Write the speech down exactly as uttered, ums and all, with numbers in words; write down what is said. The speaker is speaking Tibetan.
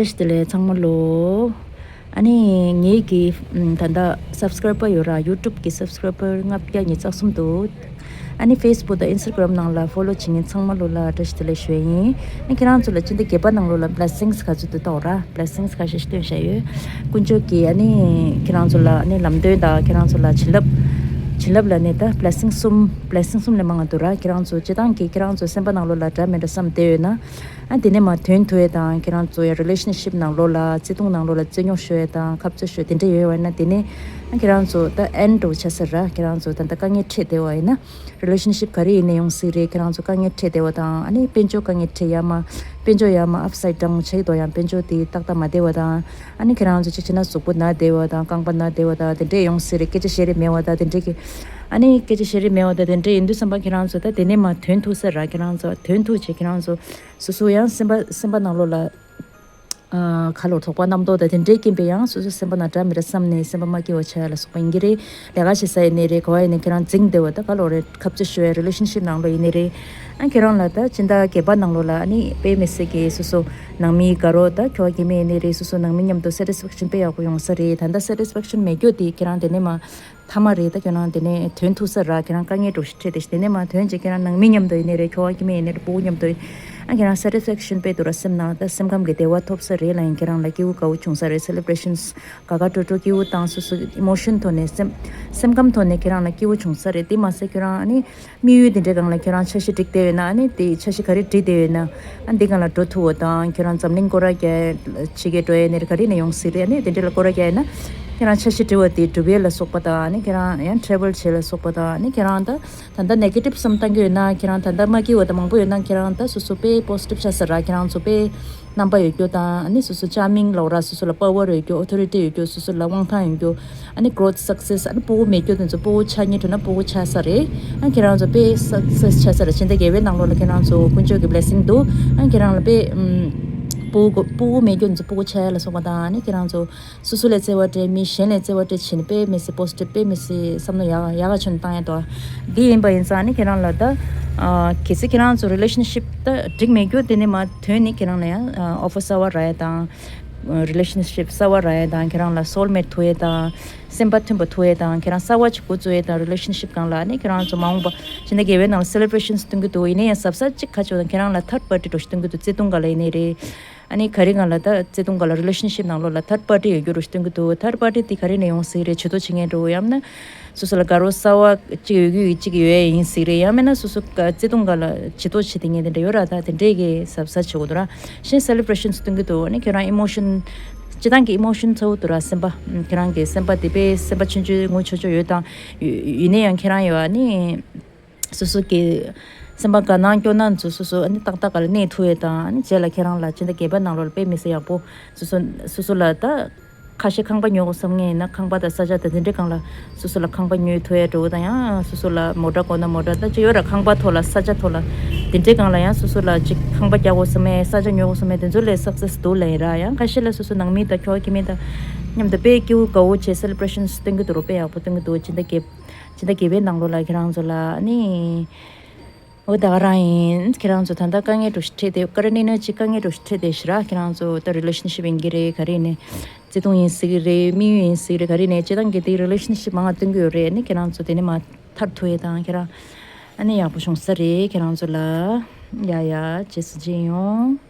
བཀྲ་ཤིས་བདེ་ལེགས་ཚང་མ་ལོ། ཨ་ནི་ངེད་ཀྱི་ཨམ་ད་ལྟ་སབ་སི་ཀ་རའི་བར་ཡོད་ར། ཡུ་ཊུབ་ཀྱི་སབ་སི་ཀ་རའི་བར་ལྔ་བརྒྱ་ཉི་ཤུ་རྩ་གསུམ་འདུག་ཨ་ནི་ཕེ་སི་བུག་དང་ཨིན་སི་ཊ་གྷི་རམ་ནང་ལ་ཕོ་ལོ་བྱེད་མཁན་ཚང་མ་ལོ་ལ་བཀྲ་ཤིས་བདེ་ལེགས་ཞུ་ཡ་ཡིན། ཨ་ཁྱེད་རང་ཚོ་ལ་སྤྱི་ཟླ་བརྒྱད་པ་ནང་ལོ་ལ་བྷི་ལེ་སིང་ག་ཚོད་འདུག་ལྟ་འོ་ར། བྷི་ལེ་སིང་ཁ་ཤས་ཤིག་སྟོན་བྱ་ཡོད། དཀོན་མཆོག་གིས་ཨ་ནི་ཁྱེད་རང་ཚོ་ལ་ཨ་ནི་ལམ་སྟོན་དང་ཁྱེད་རང་ཚོ་ལ་བྱིན་རླབས། བྱིན་རླབས་ལ་ནི་ད་བྷི་ལེ་སིང་གསུམ། བྷི་ལེ་སིང་གསུམ་ལས་མང་བ་འདུག་ར། ཁྱེད་རང་ཚོ་སྤྱི་བཏང་གི་ཁྱེད་རང་ཚོ་སེམས་པ་ནང་ལོ་ལ་འདྲ་མི་འདྲ་བསམ་བསྡད་ཡོད་ན། ཨ་དེ་ནས་མ་དོན་ཐུག་ཡས་དང་། ཁྱེད་རང་ཚོ་ཡ་རི་ལེ་ཤན་ཤིབ་ནང་ལོགས་ལ་བརྩེ་དུང་ནང་ལོགས་ལ་རྩོད་རྙོག་ཤོར་ཡས་དང་ཁ་རྩོད་ཤོར་དེ་འདྲ་ཡོད་པ་ཡིན་ན། དེ་ནས་ཨ་ཁྱེད་རང་ཚོ་ད་ཨེན་ཌི་འདྲ་བོ་ཆགས་ས་ར། ཁྱེད་རང་ཚོ་ད་ལྟ་དཀའ་ངལ་འཕྲད་བསྡད་པ་ཡིན་ན། རི་ལེ་ཤན་ཤིབ་ག་རེ་ཡིན་ནའི་ཡོང་སྲིད་རེད། ཁྱེད་རང་ཚོ་དཀའ་ངལ་འཕྲད་བསྡད་པ་དང་། ཨ་ནི་དཔལ་འབྱོར་དཀའ་ངལ་འཕྲད་ཡ་མ། དཔལ་འབྱོར་ཡ་མ་ཨབ་སའིཌ་ཌའུན་ཆགས་ཀྱི་འདུག་ཡང་དཔལ་འབྱོར་དེ་ཏག་ཏག་མ་བསྡད་པ་དང་། ཨ་ནི་ཁྱེད་རང་ཚོ་ཅིག་བྱས་ན་གཟུགས་པོ་ན་བསྡད་པ་དང་། རྐང་པ་ན་བསྡད་པ་དང་དེ་འདྲས་ཡོང་སྲིད་རེད། སྐད་ཆ་བཤད་རེས་མེད་པ་དང་དེ་འདྲས་ཀྱི། ཨ་ནི་སྐད་ཆ་བཤད་རེས་མེད་པ་དང་དེ་འདྲས་ཡིན་དུས་ཙམ་པ་ཁྱེད་རང་ཚོ་ད་དེ་ནས་མ་དོན་ཐུག་ས་ར། ཁྱེད་རང་ཚོ་དོན་ཐུག་བྱས། ཁྱེད་རང་ཚོ་སོ་སོ་ཡང་སེམས་པ་སེམས་པ་ནང་ལོགས་ལ་ཨ་ཁ་ལོ་དོགས་པ་རྣམ་རྟོག་དང་དེ་འདྲའི་རྐྱེན་པས་ཡང་སོ་སོ་སེམས་པ་ནང་འདྲ་མི་འདྲ་བསམ་ནས་སེམས་པ་མ་སྐྱིད་པ་ཆགས་ཡ་ལ་སོགས་པ་ཡིན་གྱི་རེད། ལས་ཀ་བྱེད་ས་ཡིན་ནའི་རེད། ག་པར་ཡིན་ནའི་ཁྱེད་རང་འཛིང་བསྡད་པ་དང་། ག་ལོ་རེད། ཁ་རྩོད་ཤོར་ཡ་རི་ལེ་ཤན་ཤིབ་ནང་ལོགས་ཡིན་ནའི་རེད། ཨ་ཁྱེད་རང་ལ་ད་སྤྱི་ཟླ་བརྒྱད་པ་ནང་ལོགས་ལ་ཨ་ནི་དཔེ་མི་སྲིད་ཀྱི་སོ་སོ་ནང་མི་དགའ་རོགས་དང་ཁྱོ་ག་སྐྱེ་དམན་ཡིན་ནའི་རེད། སོ་སོ་ནང་མི་མཉམ་དུ་སེ་ཊི་སི་ཕེག་ཤན་དཔེ་ཡག་པོ་ཡོང་ས་རེད། ད་ལྟ་སེ་ཊི་སི་ཕེག་ཤན་མེད་རྒྱུ་དེ་ཁྱེད་རང་དེ་ནས་མ་མཐའ་མ་རེད། ད་ཁྱོད་རང་དེ་ནས་དོན་ཐུག་ས་ར། ཁྱེད་རང་དཀའ་ངལ་འདྲ་བོ་ཞིག་འཕྲད་དེ། དེ་ནས་མ་དོན་ཅིག་ཁྱེད་རང་ནང་མི་མཉམ་དུ་ཡིན་ནའི་རེད། ཁྱོ་ག་སྐྱེ་དམན་ཡིན་ནའི་རེད། སྤུ་གུ་མཉམ་དུ་ཡིན། ཨ་ཁྱེད་རང་སེ་ཊི་སི་ཕེག་ཤན་དཔེ་འདུག་ར། སེམས་ནང་ད་སེམས་ཁམས་ཀྱི་བདེ་བ་ཐོབ་ས་རེད་ལ། ཡང་ཁྱེད་རང་ལ་སྐྱིད་པོ་དགའ་པོ་བྱུང་ས་རེད། སེ་ལེ་བྷི་རེ་ཤན་དགའ་དགའ་སྤྲོ་སྤྲོ་སྐྱིད་པོ་དང་། སོ་སོ་ཨི་མོ་ཤན་ཐོག་ནས་སེམས་སེམས་ཁམས་ཐོག་ནས་ཁྱེད་རང་ལ་སྐྱིད་པོ་བྱུང་ས་རེད། དེ་མ་ཟད་ཁྱེད་རང་ཨ་ནི་དམིགས་ཡུལ་དེ་འདྲའི་སྒང་ལ་ཁྱེད་རང་འཆར་གཞི་སྒྲིག་བསྡད་ཡོད་ན། ཨ་ནི་དེ་འཆར་གཞི་ག་རེ་སྒྲིག་བསྡད་ཡོད་ན། ཨ་འདི་སྒང་ལ་འགྲོ་ཐུབ་པ་དང་། ཁྱེད་རང་འཛམ་གླིང་སྐོར་ར་རྒྱག་ཕྱི་རྒྱལ་འགྲོ་ཡས་ནས་ག་རེ་ནས་ཡོང་སྲིད་རེད། ཨ་ནི་དེ་འདྲ་ལ་སྐོར་ར་རྒྱག་ཡས་ན་ཁྱེད་རང་འཆར་གཞི་བྲིས་པ་དེ་འགྲུབ་ཡས་ལ་སོགས་པ་དང་། ཨ་ནི་ཁྱེད་རང་ཡང་ཊེ་རེ་ཝལ་བྱེད་ལ་སོགས་པ་དང་། ཨ་ནི་ཁྱེད་རང་ད་ད་ལྟ་ནེ་གེ་ཊིབ་བསམ་བཏང་གི་ཡོད་ན། ཁྱེད་རང་ད་ལྟ་མ་སྐྱིད་པ་དང་མང་པོ་ཡོད་ན། ཁྱེད་རང་ད་སོ་སོ་དཔེ་པོ་སི་ཊིབ་ཆགས་ས་ར། ཁྱེད་རང་ཚོ་དཔེ་རྣམ་པ་ཡོད་རྒྱུ་དང་། ཨ་ནི་སོ་སོ་ཅར་མིང་ལབ་ར། སོ་སོ་ལ་པ་ཝར་ཡོད་རྒྱུ། ཨོ་ཐོ་རི་ཊི་ཡོད་རྒྱུ། སོ་སོ་ལ་དབང་ཐང་ཡོད་རྒྱུ། ཨ་ནི་གྷ་རོ་ཐི་སག་སེ་སི། ཨ་ནི་སྤུ་གུ་མེད་རྒྱུ་དེ་ཚོ་སྤུ་གུ་ཆགས་མཁན་འགྲོ་ན་སྤུ་གུ་ཆགས་ས་རེད། ཨ་ཁྱེད་རང་ཚོ་དཔེ་སག་སེ་སི་ཆགས་ས་རེད། སྤྱི་ཟླ་བརྒྱད་པའི་ནང་ལོགས་ལ་ཁྱེད་རང་ཚོ་དཀོན་མཆོག་གི་བྷི་ལེ་སིང་འདུག་ཨ་ཁྱེད་རང་ལ་དཔེ་ཨམ་སྤུ་གུ་སྤུ་གུ་མེད་རྒྱུ་དེ་ཚོ་སྤུ་གུ་ཆགས་ཡ་ལ་སོགས་པ་དང་། ཨ་ནི་ཁྱེད་རང་ཚོ་སོ་སོ་ལ་བརྩེ་བ་སྤྲད། མི་གཞན་ལ་བརྩེ་བ་སྤྲད་བྱས་ནས་དཔེ་མི་སྲིད་པོ་སི་ཊིབ། དཔེ་མི་སྲིད་བསམ་བློ་ཡག་ཡག་ག་ཆུན་བཏང་ཡ་འདུག་འདི་ཡིན་པ་ཡིན་ཙང་ཨ་ནི་ཁྱེད་རང་ལ་ད་ཨ་གལ་སྲིད་ཁྱེད་རང་ཚོ་རི་ལེ་ཤན་ཤིབ་ད་འགྲིག་མེད་རྒྱུ་དེ་ནས་མ་དོན་ནི་ཁྱེད་རང་ལ་ཡང་ཨ་ཨོ་ཕར་གསར་པ་རག་ཡ་དང་། རི་ལེ་ཤན་ཤིབ་གསར་པ་རག་ཡ་དང་། ཁྱེད་རང་ལ་སོལ་མེཊ་ཐུག་ཡ་དང་། སེམས་པ་མཐུན་པ་ཐུག་ཡ་དང་། ཁྱེད་རང་གསར་པ་ཅིག་འགོ་བཙུགས་ཡ་དང་། རི་ལེ་ཤན་ཤིབ་སྒང་ལ་ཨ་ནི་ཁྱེད་རང་ཚོ་མ་འོངས་པ་སྤྱི་ཟླ་བརྒྱད་པའི་ནང་ལ་སེ་ལེ་བྷི་རེ་ཤན་སྟོན་གྱི་འདུག་ཡིན་ན་ཡང་གཟབ་གཟབ་ཅིག་ག་ཅོ་དང་། ཁྱེད་རང་ལ་ཐར་ཌི་པར་ཊི་འདྲ་བོ་ཞིག་སྟོན་གྱི་འདུག་བརྩེ་དུང་སྒང་ལ་ཡིན་ནའི་རེད། ཨ་ནི་ག་རེ་སྒང་ལ་ད་བརྩེ་དུང་སྒང་ལ་རི་ལེ་ཤན་ཤིབ་ནང་ལོགས་ལ་ཐར་ཌི་པར་ཊི་ཡོད་རྒྱུ་འདྲ་བོ་ཞིག་སྟོན་གྱི་འདུག་ཐར་ཌི་པར་ཊི་དེ་ག་རེ་ནས་ཡོང་སྲིད་རེད། ཇུས་གཏོགས་བྱེད་མཁན་འདྲ་བོ། ཡང་ན་སོ་སོ་ལ་དགའ་རོགས་གསར་པ་གཅིག་ཡོད་རྒྱུ་ཡི་གཅིག་ཡོད་ཡིན་སྲིད་རེད། ཡང་མིན་ན་སོ་སོ་ག་བརྩེ་དུང་སྒང་ལ་ཇུས་གཏོགས་བྱེད་མཁན་དེ་འདྲ་ཡོད་ར། ད་དེ་འདྲས་ཀྱི་གཟབ་གཟབ་བྱེད་དགོས་འདུག་ར། གཞན་སེ་ལེ་བྷི་རེ་ཤན་སྟོན་གྱི་འདུག་ཨ་ནི་ཁྱེད་རང་ཨི་མོ་ཤན་སྤྱི་བཏང་གི་ཨི་མོ་ཤན་ཚ་པོ་འདུག་ར། སེམས་པ་ཁྱེད་རང་གི་སེམས་པ་དེ་དཔེ་སེམས་པ་ཆུང་ཆུང་ངུ་ཆོག་ཆོག་ཡོད་དང་། ཡོད་ཡིན་ན་ཡང་ཁྱེད་རང་ཡོད་ཨ་ནི་སོ་སོ་གི་སེམས་པ་དགའ་སྣང་སྐྱོ་སྣང་ཚོ་སོ་སོ་ཨ་ནི་ཏག་ཏག་ག་ལ་གནས་ཐུབ་ཡས་དང་། ཨ་ནི་རྗེས་ལ་ཁྱེད་རང་ལ་སྤྱི་ཟླ་བརྒྱད་པའི་ནང་ལོགས་ལ་དཔེ་མི་སྲིད་ཡག་པོ། སོ་སོ་སོ་སོ་ལ་ད་ཁ་ཤས་ཁང་པ་ཉོ་དགོས་བསམ་མཁན་ཡིན་ན་ཁང་པ་དང་ས་ཆ་དང་དེ་འདྲའི་སྒང་ལ་སོ་སོ་ལ་ཁང་པ་ཉོ་ཐུབ་ཡས་འདྲ་བོ་དང་། ཡང་སོ་སོ་ལ་མོ་ཊ་དགོས་ན་མོ་ཊ། ད་ཅི་ཡོད་ར་ཁང་པ་ཐོག་ལ་ས་ཆ་ཐོག་ལ་དེ་འདྲའི་སྒང་ལ་ཡང་སོ་སོ་ལ་ཅིག་ཁང་པ་རྒྱག་དགོས་བསམ་མཁན་ས་ཆ་ཉོ་དགོས་བསམ་མཁན་དེ་ཚོ་ལ་སག་སེ་སི་འདུག་ལབ་ཡིན་ར། ཡང་ཁ་ཤས་ལ་སོ་སོ་ནང་མི་དང་ཁྱོ་ག་སྐྱེ་དམན་དང་མཉམ་དུ་དཔེ་སྐྱིད་པོ་དགའ་པོ་བྱས་སེ་ལེ་བྷི་རེ་ཤན་སྟོན་གྱི་འདུག་ར། དཔེ་ཡག་པོ་སྟོན་གྱི་འདུག་སྤྱི་ཟླ་བརྒྱད་སྤྱི་ཟླ་བརྒྱད་པའི་ནང་ལོགས་ལ་ཁྱེད་རང་ཚོ་ལ་ཨ་ནི། འོ་ད་ག་རང་ཡིན། ཁྱེད་རང་ཚོ་ད་ལྟ་དཀའ་ངལ་འདྲ་བོ་ཞིག་འཕྲད་དེ། ཀ་ར་ནི་ན་ཅིག་དཀའ་ངལ་འདྲ་བོ་ཞིག་འཕྲད་དེ་ཤི་ར། ཁྱེད་རང་ཚོ་ད་རི་ལེ་ཤན་ཤིབ་ཡིན་གྱི་རེད། ག་རེ་ནས་བརྩེ་དུང་ཡིན་སྲིད་ཀྱི་རེད། དམིགས་ཡུལ་ཡིན་སྲིད་ཀྱི་རེད། ག་རེ་ནས་སྤྱི་བཏང་གི་དེ་རི་ལེ་ཤན་ཤིབ་མང་ང་སྟོན་གྱི་ཡོད་རེད། ཨ་ནི་ཁྱེད་རང་ཚོ་དེ་ནས་མ་ཐར་ཐུབ་ཡས་དང་། ཁྱེད་རང་ཨ་ནི་ཡག་པོ་བྱུང་ས་རེད། ཁྱེད་རང་ཚོ་ལ་ཡ་ཡ་རྗེས་སུ་མཇལ་ཡོང་།